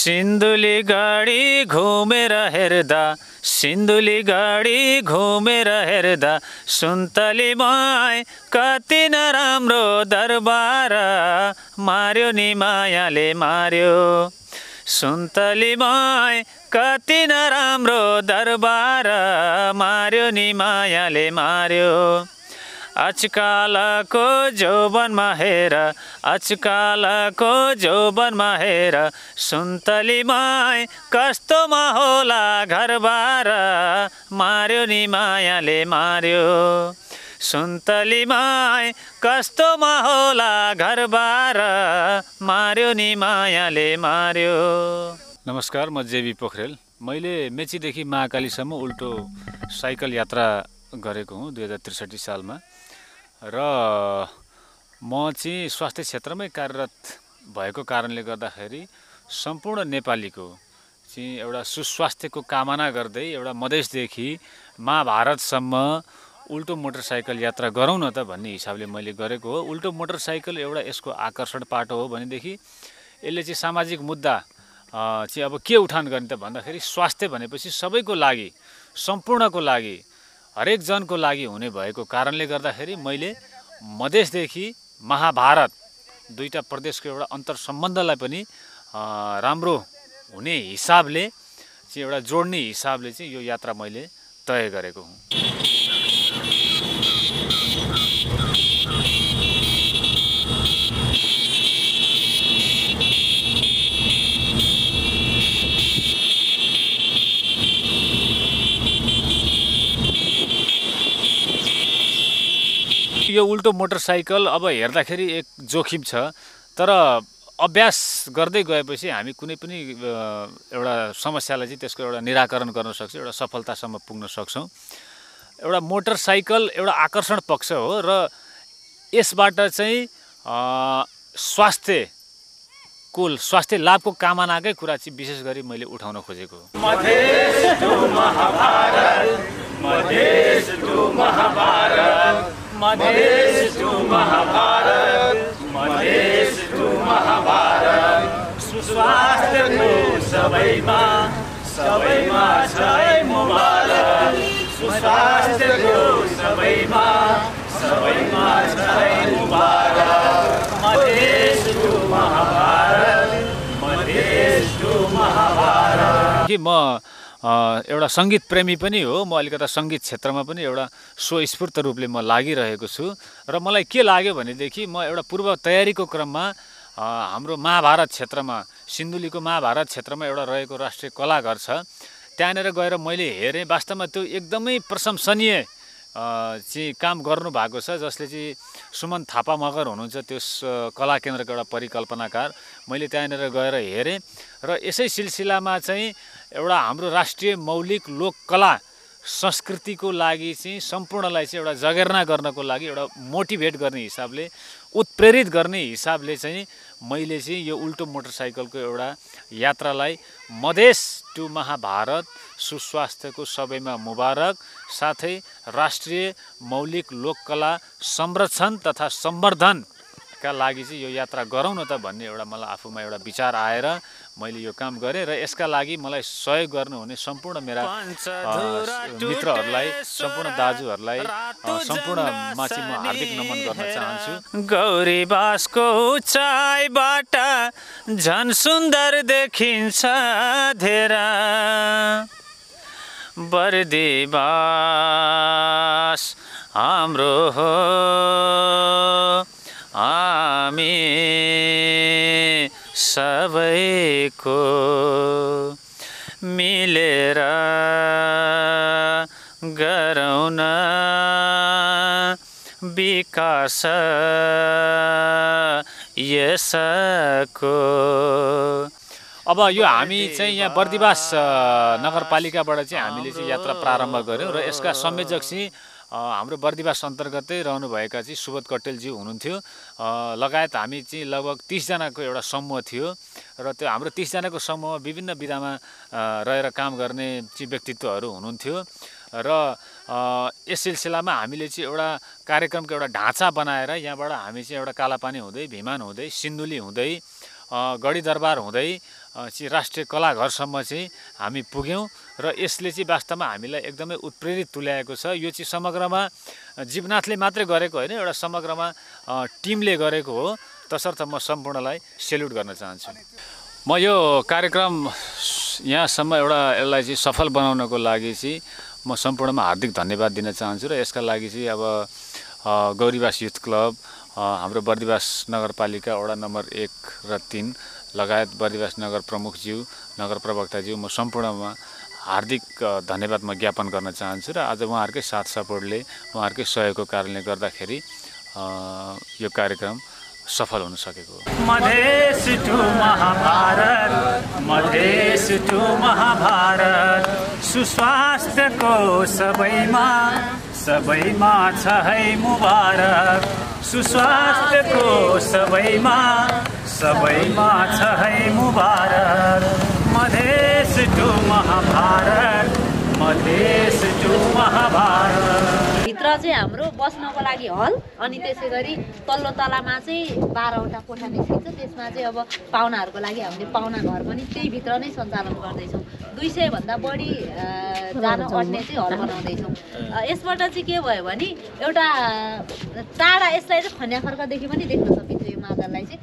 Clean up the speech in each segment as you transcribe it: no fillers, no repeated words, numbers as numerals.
सिन्धुली गाडी घुमेर हेर्दा सिन्धुली गाडी घुमेर हेर्दा सुन्तलीमाई कति नराम्रो दरबार मार्यो नि मायाले मार्यो सुन्तलीमाई कति नराम्रो दरबार मार्यो नि मायाले मार्यो आजकालको जौवनमा हेर आजकालको जौवनमा हेर सुन्तलीमाई कस्तो होला घरबार मार्यो नि मायाले मार्यो सुन्तलीमाई कस्तो होला घरबार मार्यो नि मायाले मार्यो। नमस्कार, म जेबी पोखरेल। मैले मेचीदेखि महाकालीसम्म उल्टो साइकल यात्रा गरेको हुँ 2063 सालमा र म चाहिँ स्वास्थ्य क्षेत्रमै कार्यरत भएको कारणले गर्दाखेरि सम्पूर्ण नेपालीको चाहिँ एउटा सुस्वास्थ्यको कामना गर्दै एउटा मधेसदेखि महाभारतसम्म उल्टो मोटरसाइकल यात्रा गरौँ न त भन्ने हिसाबले मैले गरेको हो। उल्टो मोटरसाइकल एउटा यसको आकर्षण पाटो हो भनेदेखि यसले चाहिँ सामाजिक मुद्दा चाहिँ अब के उठान गर्ने त भन्दाखेरि स्वास्थ्य भनेपछि सबैको लागि सम्पूर्णको लागि हरेक जनको लागि हुने भएको कारणले गर्दाखेरि मैले मधेसदेखि महाभारत दुईटा प्रदेशको एउटा अन्तर सम्बन्धलाई पनि राम्रो हुने हिसाबले चाहिँ एउटा जोड्ने हिसाबले चाहिँ यो यात्रा मैले तय गरेको हुँ। यो उल्टो मोटरसाइकल अब हेर्दाखेरि एक जोखिम छ, तर अभ्यास गर्दै गएपछि हामी कुनै पनि एउटा समस्यालाई चाहिँ त्यसको एउटा निराकरण गर्न सक्छौँ, एउटा सफलतासम्म पुग्न सक्छौँ। एउटा मोटरसाइकल एउटा आकर्षण पक्ष हो र यसबाट चाहिँ स्वास्थ्य लाभको कामनाकै कुरा चाहिँ विशेष गरी मैले उठाउन खोजेको हो। Madhes to Mahabharat, Madhes to Mahabharat, Madhes to Mahabharat, Madhes to Mahabharat, सुस्वास्थ्यको सबैमा सबैमा छै मुबारक, सुस्वास्थ्यको सबैमा सबैमा छै मुबारक, मधेस टु महाभारत, मधेस टु महाभारत। कि म एउटा सङ्गीत प्रेमी पनि हो, म अलिकता सङ्गीत क्षेत्रमा पनि एउटा स्वस्फूर्त रूपले म लागिरहेको छु र मलाई के लाग्यो भनेदेखि म एउटा पूर्व तयारीको क्रममा हाम्रो महाभारत क्षेत्रमा सिन्धुलीको महाभारत क्षेत्रमा एउटा रहेको राष्ट्रिय कलाघर छ, त्यहाँनिर गएर मैले हेरेँ। वास्तवमा त्यो एकदमै प्रशंसनीय चाहिँ काम गर्नुभएको छ, जसले चाहिँ सुमन थापा मगर हुनुहुन्छ त्यस कला केन्द्रको एउटा परिकल्पनाकार। मैले त्यहाँनिर गएर हेरेँ र यसै सिलसिलामा चाहिँ एउटा हाम्रो राष्ट्रिय मौलिक लोक कला संस्कृतिको लागि चाहिँ सम्पूर्णलाई चाहिँ एउटा जगेर्ना गर्नको लागि एउटा मोटिभेट गर्ने हिसाबले उत्प्रेरित गर्ने हिसाबले चाहिँ मैले चाहिँ यो उल्टो मोटरसाइकलको एउटा यात्रालाई मधेस टु महाभारत, सुस्वास्थ्यको सबैमा मुबारक, साथै राष्ट्रिय मौलिक लोककला संरक्षण तथा सम्वर्धनका लागि चाहिँ यो यात्रा गरौँ न त भन्ने एउटा मलाई आफूमा एउटा विचार आएर मैले यो काम गरेँ र यसका लागि मलाई सहयोग गर्नुहुने सम्पूर्ण मेरा मित्रहरूलाई, सम्पूर्ण दाजुहरूलाई, सम्पूर्णमा चाहिँ म हार्दिक नमन गर्न चाहन्छु। गौरीबासको उचाइबाट झन् सुन्दर देखिन्छ धेरा, बर्दिबास हाम्रो हो हामी सबैको मिलेर गरौँ न विकास यसको। अब यो हामी चाहिँ यहाँ बर्दिवास नगरपालिकाबाट चाहिँ हामीले चाहिँ यात्रा प्रारम्भ गऱ्यौँ र यसका संयोजक चाहिँ हाम्रो बर्दिवास अन्तर्गतै रहनुभएका चाहिँ सुबोध कट्टेलज्यू हुनुहुन्थ्यो, लगायत हामी चाहिँ लगभग 30 जनाको एउटा समूह थियो र त्यो हाम्रो 30 जनाको समूहमा विभिन्न विधामा रहेर काम गर्ने चाहिँ व्यक्तित्वहरू हुनुहुन्थ्यो र यस सिलसिलामा हामीले चाहिँ एउटा कार्यक्रमको एउटा ढाँचा बनाएर यहाँबाट हामी चाहिँ एउटा कालापानी हुँदै भिमान हुँदै सिन्धुली हुँदै गढी दरबार हुँदै चाहिँ राष्ट्रिय कलाघरसम्म चाहिँ हामी पुग्यौँ र यसले चाहिँ वास्तवमा हामीलाई एकदमै उत्प्रेरित तुल्याएको छ। यो चाहिँ समग्रमा जीवनाथले मात्रै गरेको होइन, एउटा समग्रमा टिमले गरेको हो। तसर्थ म सम्पूर्णलाई सेल्युट गर्न चाहन्छु। म यो कार्यक्रम यहाँसम्म यसलाई चाहिँ सफल बनाउनको लागि चाहिँ म सम्पूर्णमा हार्दिक धन्यवाद दिन चाहन्छु र यसका लागि चाहिँ अब गौरीवास युथ क्लब, हाम्रो बर्दिवास नगरपालिका वडा नम्बर 1 र 3 लगायत बर्दिवास नगर प्रमुखज्यू, नगर प्रवक्ताज्यू, म सम्पूर्णमा हार्दिक धन्यवाद म ज्ञापन गर्न चाहन्छु र आज उहाँहरूकै साथ सपोर्टले, उहाँहरूकै सहयोगको कारणले गर्दाखेरि यो कार्यक्रम सफल हुन सकेको हो। मधेस टु महाभारत, मधेस टु महाभारत, सुस्वास्थ्यको सबैमा सबैमा छ है मुबारक, सुस्वास्थ्यको सबैमा सबैमा छ है मुबारक। Madhes to Mahabharat, Madhes to Mahabharat. भित्र चाहिँ हाम्रो बस्नको लागि हल, अनि त्यसै गरी तल्लो तलामा चाहिँ 12वटा कोठा निस्किन्छ। त्यसमा चाहिँ अब पाहुनाहरूको लागि हामीले पाहुना घर पनि त्यही भित्र नै सञ्चालन गर्दैछौँ। 200 भन्दा बढी जान अट्ने चाहिँ हल बनाउँदैछौँ। यसबाट चाहिँ के भयो भने एउटा टाढा यसलाई चाहिँ खन्या खर्कदेखि पनि देख्न सकिन्छ यो मादललाई चाहिँ।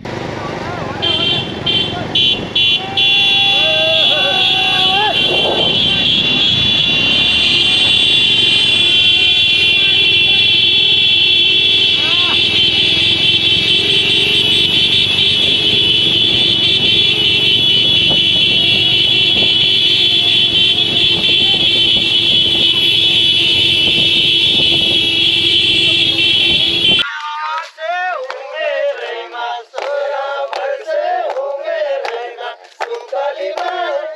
Kalima